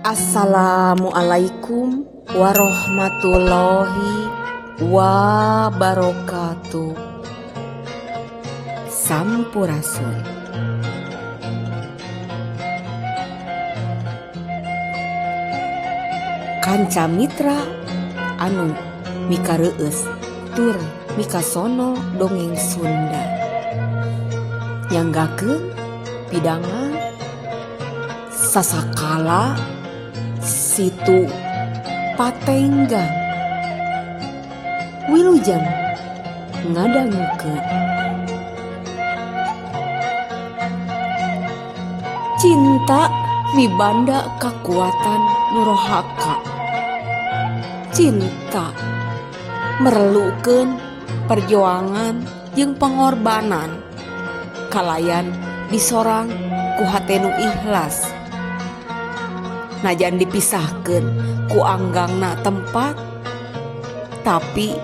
Assalamualaikum warahmatullahi wabarakatuh. Sampurasun. Kanca Mitra anu mikareueus tur mikasono dongeng Sunda. Nyanggakeun pidangan sasakala Situ Patenggang. Wilujeng ngadangukeun. Cinta mibanda kakuatan nurohaka. Cinta merlukeun perjuangan jeung pengorbanan. Kalayan disorang ku hate nu ikhlas. Najan dipisahkeun ku anggangna tempat, tapi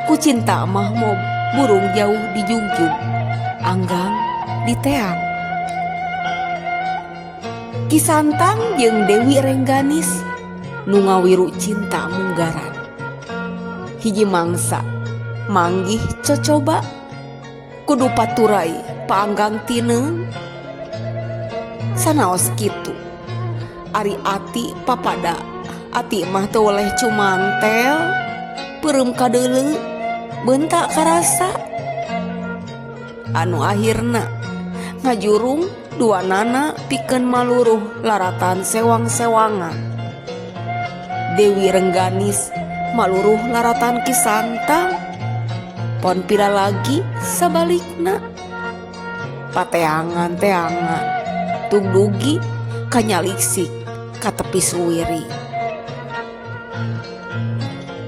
ku cinta mah mo burung jauh dijungjung, anggang diteang. Ki Santang jeung Dewi Rengganis nu ngawiru cinta munggaran. Hiji mangsa manggih cocoba kudu paturai paanggang tineung. Sanaos kitu ari ati papada ati mah teu weleh cumantel peureum kadeuleu beunta karasa. Anu akhirna ngajurung dua nana pikeun maluruh laratan sewang-sewangan. Dewi Rengganis maluruh laratan Ki Santang. Pon pira lagi sabalikna. Pateangan-teangan tugdugi kanyaliksik ka tepi suwiri.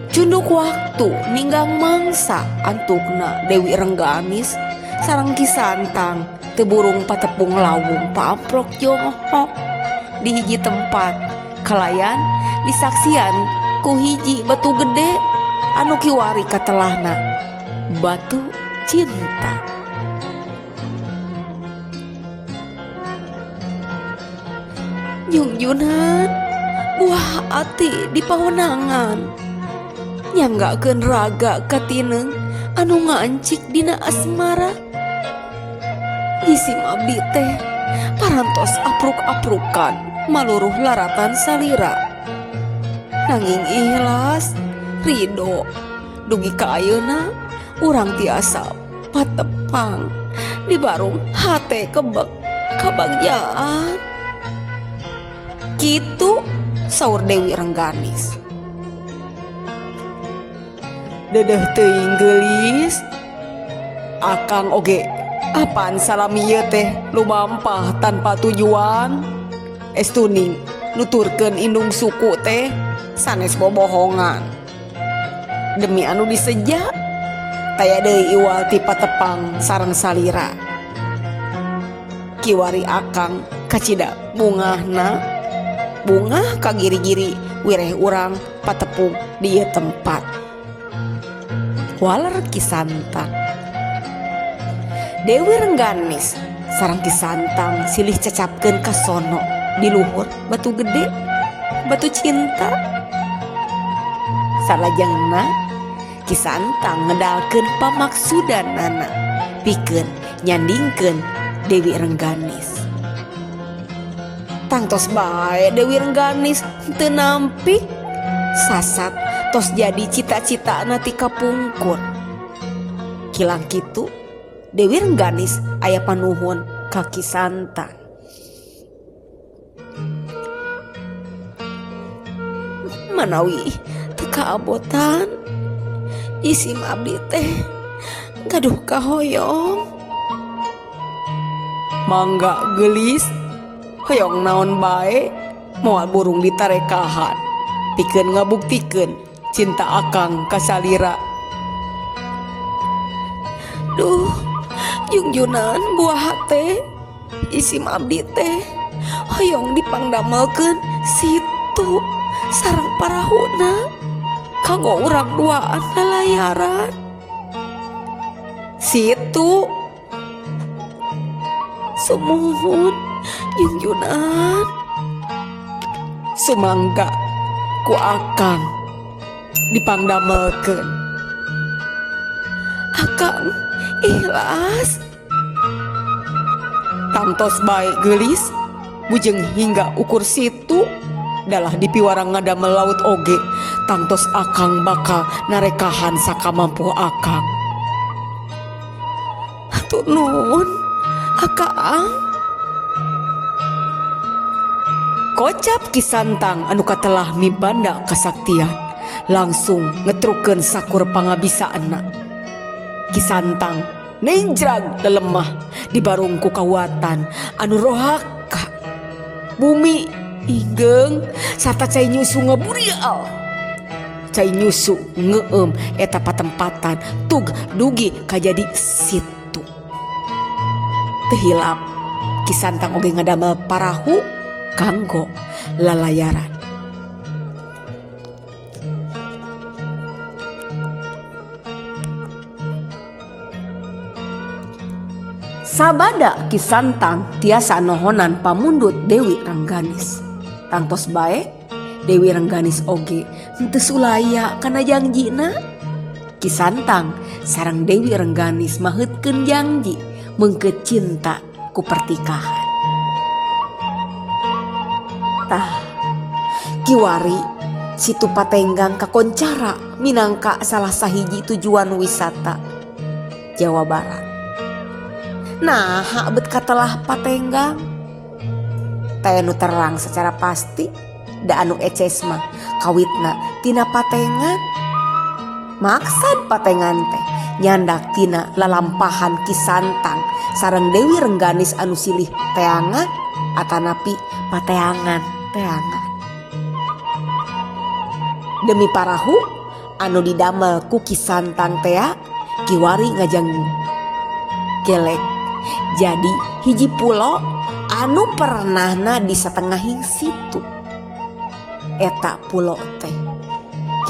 Cunduk waktu ninggang mangsa antukna Dewi Rengganis sareng Ki Santang teu burung patepung lawung paamprok jonghok di hiji tempat kalayan disaksian ku hiji batu gede anu kiwari katelahna batu cinta. Jungjunan buah ati di pahonangan nyanggakeun raga katineung anu ngancik dina asmara. Jisim abdi teh parantos apruk-aprukan maluruh laratan salira. Nanging ikhlas ridho dugi ka ayeuna urang tiasa patepang di barung hate kebek kabagjaan. Kitu saur Dewi Rengganis. Dedeh teuing geulis akang oge apaan salami ieu teh lumampah tanpa tujuan. Estuning nuturkeun indung suku teh sanes bobohongan. Demi anu diseja taya deui iwal ti patepang sareng salira. Kiwari akang kacida bungahna bungah ka giri-giri wireh urang patepung di ieu tempat. Waler Ki Santang. Dewi Rengganis sareng Ki Santang silih cecapkeun ka sono di luhur batu gede, batu cinta. Salajengna Ki Santang ngedalkeun pamaksudanana pikeun nyandingkeun Dewi Rengganis. Tangtos bae Dewi Rengganis teu nampik sasat tos jadi cita-citana ti kapungkur. Kilang kitu Dewi Rengganis aya panuhun ka Ki Santang. Manawi teu kaabotan isim abdi teh gaduh kahoyong. Mangga geulis hoyong naon bae moal burung ditarekahan pikeun ngabuktikeun cinta akang ka salira. Duh jungjunan buah hate isim abdi teh hoyong dipangdamelkeun situ sareng parahuna kanggo urang duaan lalayaran. Situ Sumuhun junjunan. Sumangga ku akang dipangdamelkeun. Akang ikhlas. Tangtos bae geulis bujeng hingga ukur situ dalah dipiwarang ngadamel laut oge tangtos akang bakal narekahan sakamampu akang. Hatur nuhun akang. Kocap Ki Santang anu katelah mibanda kasaktian langsung ngetrukeun sakur pangabisaanna. Ki Santang nenjrag lelemah di barung ku kawatan anu rohaka bumi igeung sarta cai nyusu ngaburial. Cai nyusu ngeum eta patempatan tug dugi kajadi situ. Teu hilap Ki Santang oge ngadamel parahu kanggo lalayaran. Sabada Ki Santang tiasa nohonan pamundut Dewi Rengganis. Tangtos bae Dewi Rengganis oge henteu sulaya kana jangjina. Ki Santang sareng Dewi Rengganis maheutkeun janji meungkeut cinta ku pertikahan. Tah kiwari Situ Patenggang kakoncara minangka salah sahiji tujuan wisata Jawa Barat. Nah, bet katelah Patenggang teh nu terang secara pasti da anu eces mah kawitna tina patengan. Maksad patengan teh nyandak tina lalampahan Ki Santang sareng Dewi Rengganis anu silih teangan atanapi pateangan teangan. Demi parahu anu didamel ku Ki Santang tea kiwari ngajang gelek jadi hiji pulo anu pernahna di satengahing situ. Eta pulo teh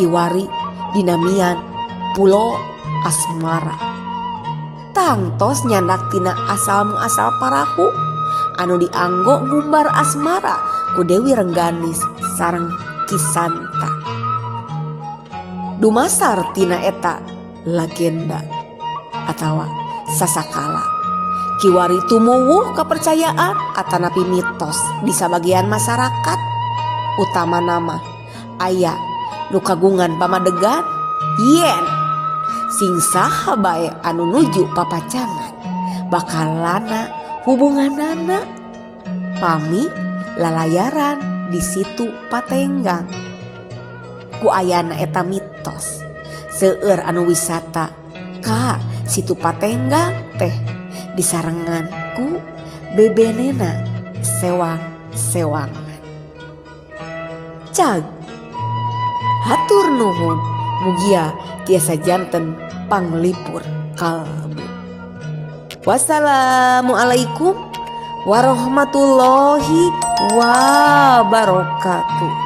kiwari dinamian Pulo Asmara. Tangtos nyandak tina asal muasal parahu anu dianggo ngumbar asmara ku Dewi Rengganis sareng Ki Santang. Dumasar tina eta legenda atawa sasakala kiwari tumuwuh kepercayaan atanapi mitos di sabagian masyarakat, utama nama aya nu kagungan pamadegan yen sing saha bae anu nuju papacangan bakal lana hubunganana pami lalayaran di Situ Patenggang. Ku ayana eta mitos seueur anu wisata ka Situ Patenggang teh disarengan ku bebenena sewang-sewangan. Cag hatur nuhun mugia tiasa janten panglipur kalbu. Wassalamualaikum warahmatullahi wabarakatuh.